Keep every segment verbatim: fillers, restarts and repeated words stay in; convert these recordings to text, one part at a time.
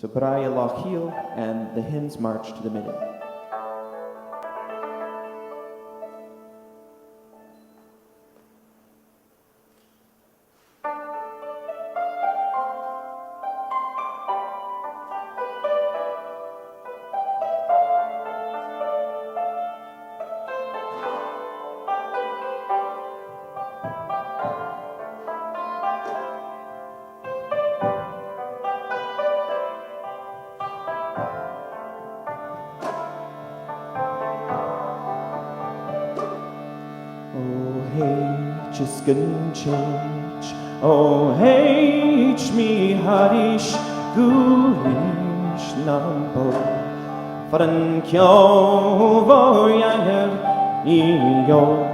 Bràigh a' Loch Ghill and the Hymns March to the Minion. O h-eich is gun tèid, o h-eich mi thairis gu h-Nis nam bò, far an ceò bho eagair Iehòbhah,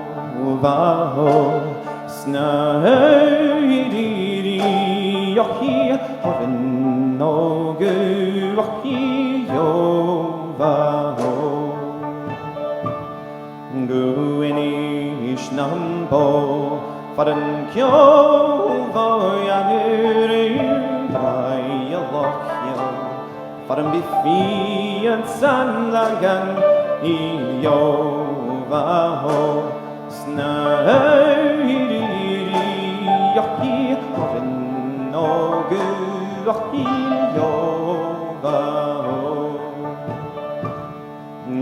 sna h-aoiridh, o chì, thoir an òga, o chì, Iehòbhah. Gu h-Nis nam bò, far an ceò bho eagair Bràigh a' Loch Ghill, far am bi fìon san làithean Iehòbhah, sna h-aoiridh, o chì, thoir an òga, o chì, Iehòbhah.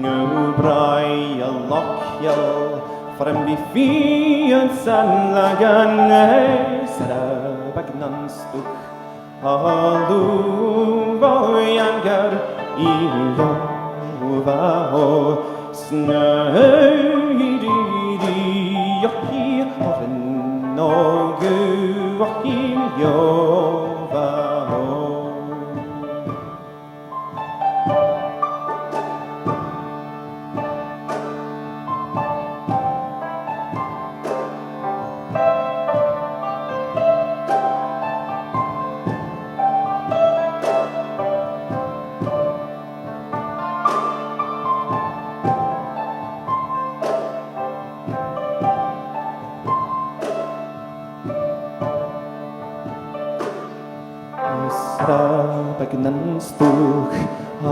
Gu Bràigh a' Loch Ghill, far am bi fìon san làithean, is air a' bheag nan stuth, a lùb bho eagair Iehòbhah, sna h-aoiridh, o chì, thoir an òga, o chì, Iehòbhah. Is air a' bheag nan stuth, a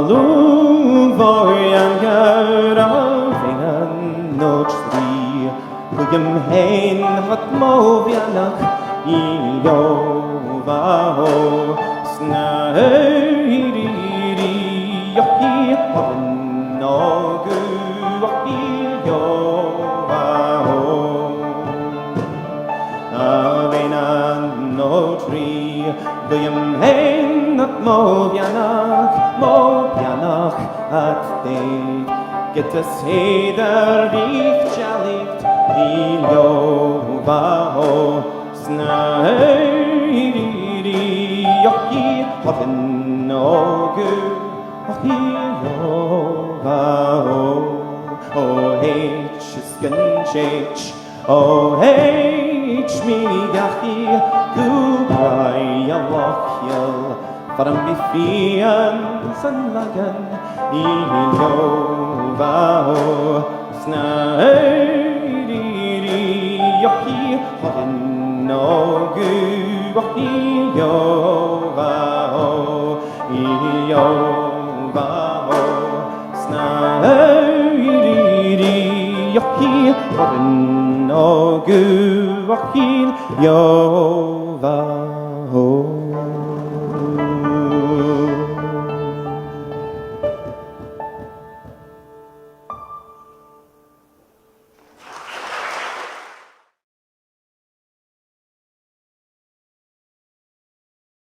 lùb bho eagair, a mhèinn no trì, guidheam fhèin fad mo bheannachd Iehòbhah, sna h-aoiridh, o chì, thoir an òga, o chì, Iehòbhah. A mhèinn no trì, guidheam fhèin fad mo bheannachd, mo bheannachd ad tèid, ged as fheudar riut dealachadh, Iehòbhah, sna h-aoiridh, o chì, thoir an òga, o chì, Iehòbhah. O h-eich is gun tèid, o h-eich mi dhachaigh gu Bràigh a' Loch Ghill, far am bi fìon san làithean Iehòbhah, sna h-aoiridh, o chì, thoir an òga, o chì, Iehòbhah, Iehòbhah, sna h-aoiridh, o chì, thoir an òga, o chì, Iehòbhah.